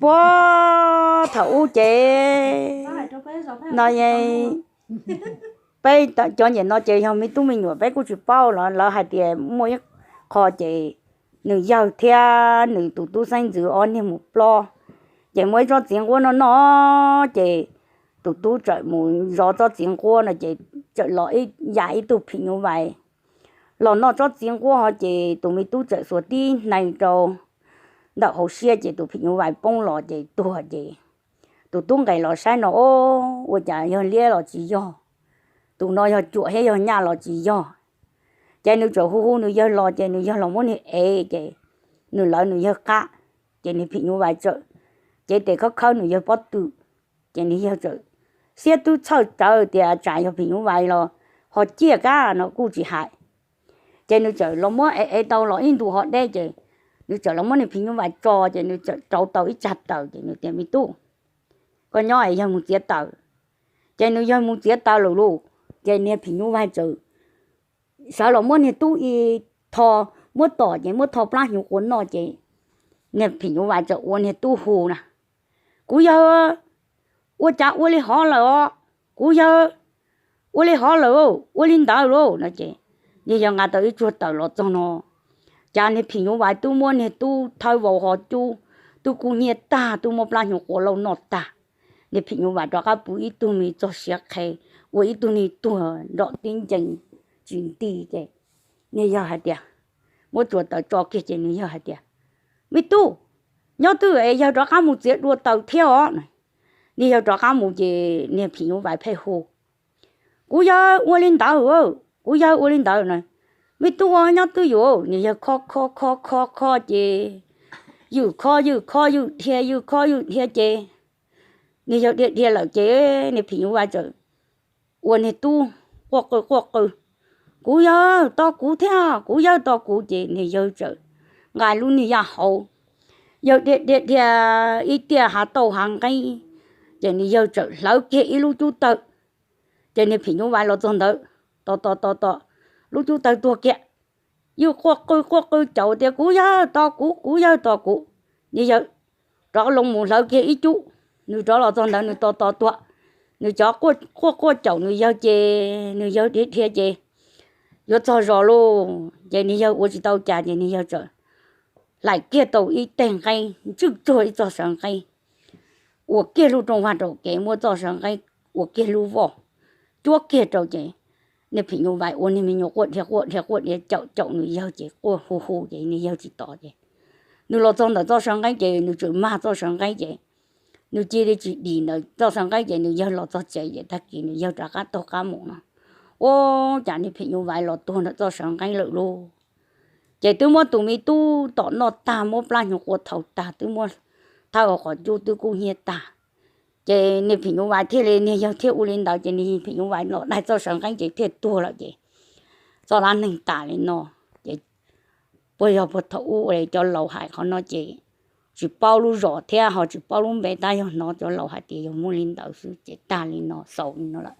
Puag thaum ub ces no peb cov niam no ces yog me tub me nyuam peb kuj tsis paub los lawv hais tias muaj ib qho ces nws yawg thiab nws tus tub xeeb ntxwv ob niag mus plob, ces muaj ib tsob txiv nquab noj noj ces tus tub txawm mus zov tsob txiv nquab no ces txawm los ib yam ib tug phim nyuj vais los noj tsob txiv nquab ho ces tus me tub txawm xuas tib hneev rau ntawm hauv siab ces tus phim nyuj vais poob los ces tuag ces tus tub nqes los saib no, o, ua cas yog liab los tsis yog, tus no yog cuam thiab yog nyaj los tsis yog. Ces nws txawm hu hu nws yawg los ces nws yawg los muab niag ev ces nws lawv nws yawg qab, ces niag phim nyuj vais txawm cev tes khawb khawb nws yawg pob tw, ces niag yawg txawm xiab twb txhawj tsawv tias tsam yog phim nyuj vais los ho ciaj kab no kuj tsis hais. Ces nws txawm los muab ev ev tau los ib ntu ho deb ces nws txawm los muab niag phim nyuj vais tso ces nws txawm rauv tau ib tsag taws ces nws tias, Me tub, koj nyob es yawg mus txiav taws. Ces nws yawg mus txiav taws lawm lauj, ces niag phim nyuj vais txawm sawv los muab niag tub ib tho, muab tom ces muab tho plab hnyuv quav noj ces niag phim nyuj vais txawm ua niag tub hu na, Kuv yawg, ua cas ua li hov lawm os? Kuv yawg, ua li hov lawm, ua li ntawd lauj no ces niag yawg nqa tau ib tsuag taws los txog no, cas niag phim nyuj vais twb muab niag tub thawb vau ho cub, twb kub hnyiab tag, twb muab plab hnyuv quav lauj noj tag. Niag phim nyuj vais rov qab pw ib tug me txog siav qhe, ua ib tug niag tuag nrom tib ncees tsis nti ces niag yawg hais tias, muab tsuag taws tso kiag ces niag yawg hais tias, Me tub, nyob twj es yawg rov qab mus txiav dua taws thiab os. Niag yawg rov qab mus ces niag phim nyuj vais pheej hu, Kuv yawg, ua li ntawd, kuv yawg, ua li ntawd na, me tub, ua nyob twj ywm. Niag yawg kho kho kho kho kho ces ywm kho ywm kho ywm dhia ywm kho ywm dhia ces niag yawg dhia dhia lawm ces niag phim nyuj vais txawm ua niag tub quaj qw quaj qw, Kuv yawg, tos kuv thiab, kuv yawg, tos kuv. Ces niag yawg txawm nqa lub niag yaj hauv, yawg dhia dhia dhia ib tiaj hav tauj hav nqeeb, ces niag yawg txawm hlawv kiag ib lub cub tawg. Ces niag phim nyuj vais los txog ntawd, tos tos tos tos, lub cub tawg tuag kiag. Yawg quaj qw quaj qw caum tias, Kuv yawg, tos kuv, kuv yawg, tos kuv. Niag yawg rov loo mus hlawv kiag ib cub, nws rov los txog ntawd nws tos tos tuag. Nws cov quaj quaj caum nws yawg ces nws yawg dhia dhia ces yuav txog zos lauj, ces niag yawg ua tsis tau cas ces niag yawg txawm hlais kiag tau ib teg nqeeb ntswj tsuag ib txoj sawv nqeeb, ua kiag lub rooj vag rau kev, muab txoj sawv nqeeb ua kiag lub voj, cuab kiag rau ces niag phim nyuj vais ua niag me nyuam quaj dhia quaj dhia quaj dhia caum caum nws yawg ces quaj hu hu ces niag yawg tsis tos ces nws los txog ntawm txoj sawv nqeeb ces nws tseem mag txoj sawv nqeeb ces nws cia li tsis dim ntawm txoj sawv nqeeb ces nws yawg los txog tsev ces tag kis nws yawg rov qab taug qab mus no, ua cas niag phim nyuj vais los tuag ntawm txoj sawv nqeeb lawm lauj. Ces twb muab tus me tub tom noj tag, muab plab hnyuv quav thau tag, twb muab thawb hauv qhov cub twb kub hnyiab tag. Ces niag phim nyuj vais thiaj li, niag yawg thiaj ua li ntawd ces niag phim nyuj vais los daig txoj sawv nqeeb ces thiaj tuag lawm ces txoj dab neeg tas li no. Ces puas yog puag thaum ub cov laus hais qhov no ces tsis paub lub zos thiab ho tsis paub lub npe, tab yog hnov cov laus hais tias yog muaj li ntawd xwb ces tag li no, xaus li no lawm.